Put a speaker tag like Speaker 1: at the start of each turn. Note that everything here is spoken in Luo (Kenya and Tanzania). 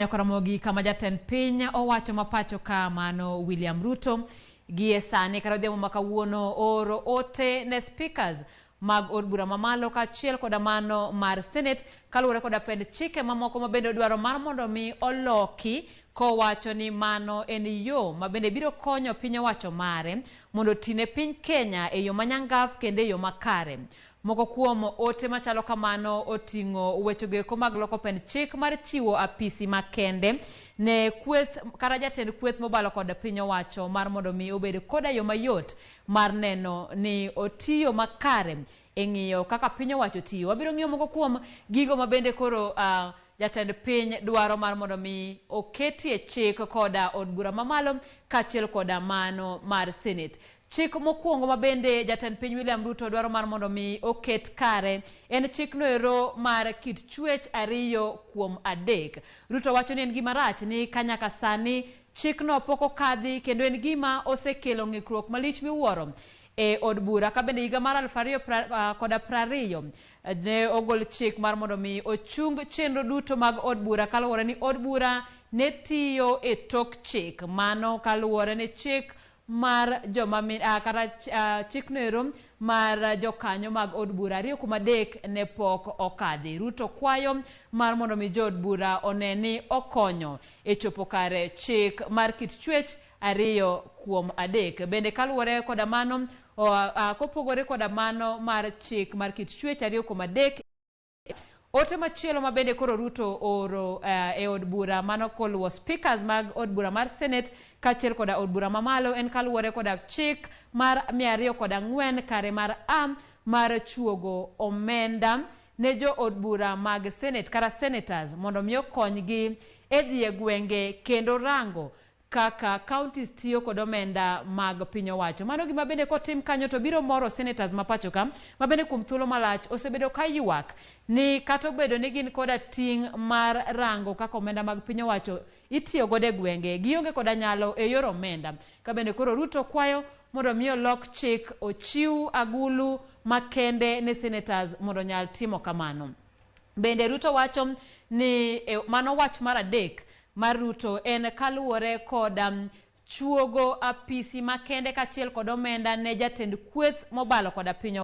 Speaker 1: Nyakoromogi kama jatend piny owacho ma pacho ka mano William Ruto gie sani kata odhiambo ma kawuono ooro ote ne speakers mag od bura mamalo kaachiel koda mano mar Senate kaluwore koda pend chike mamoko ma bende odwaro mar mondo mi oloki kowacho ni mano en yo ma bende biro konyo piny owacho mare mondo oti ne piny Kenya e yo manyangaf kendo e yo makare. Moko kuom ote machalo kamano oting'o wechego eko mag loko pend chik mar chiwo apisi makende ne kweth kata jatend kweth mobalo kod piny owacho mar mondo mi obed koda yo mayot mar neno ni otiyo makare e ng'iyo kaka piny owacho tiyo. Wabiro ng'iyo moko kuom gigo ma bende koro uh, jatend piny dwaro mar mondo mi oketie chik koda od bura mamalo kaachiel koda mano mar Senate. Chik mokwongo ma bende jatend piny William Ruto dwaro mar mondo mi oket kare en chikno ero mar kit chwech 2 kuom 3. Ruto wacho ni en gima rach ni ka nyaka sani chikno pok okadhi kendo en gima osekelo ng'ikruok malich miwuoro e od bura ka bende higa mar 2020 ne ogol chik mar mondo mi ochung chenro duto mag od bura kaluwore ni od bura ne tiyo e tok chik mano kaluwore ni chik mar joma kata chikno ero mar jokanyo mag od bura 2 kuom 3 ne pok okadhi. Ruto kwayo mar mondo mi jood bura one ni okonyo e chopo kare chik mar kit chwech 2 kuom 3. Bende kaluwore koda mano, kopogore koda mano mar chik mar kit chwech 2 kuom 3 Ote machielo ma bende koro Ruto ooro e od bura mano koluwo speakers mag od bura mar Senate kaachiel koda od bura mamalo en kaluwore koda chik mar 204 kare mar A mar chuogo omenda ne jo od bura mag Senate kata senators mondo mi okonygi e dhi e gwenge kendo rango kaka counties tiyo kod omenda mag piny owacho. Mano gima bende kotim kanyo to biro moro senators ma pacho ka ma bende kuom thuolo malach osebedo ka ywak ni kata obedo ni gin koda ting' mar rango kaka omenda mag piny owacho itiyo godo e gwenge gionge koda nyalo e yor omenda. Ka bende koro Ruto kwayo mondo mi olok chik ochiw agulu makende ne senators mondo onyal timo kamano. Bende Ruto wacho ni e, mano wach mar adek mar Ruto en kaluwore kod chuogo apisi makende kaachiel kod omenda ne jatend kweth mobalo koda piny.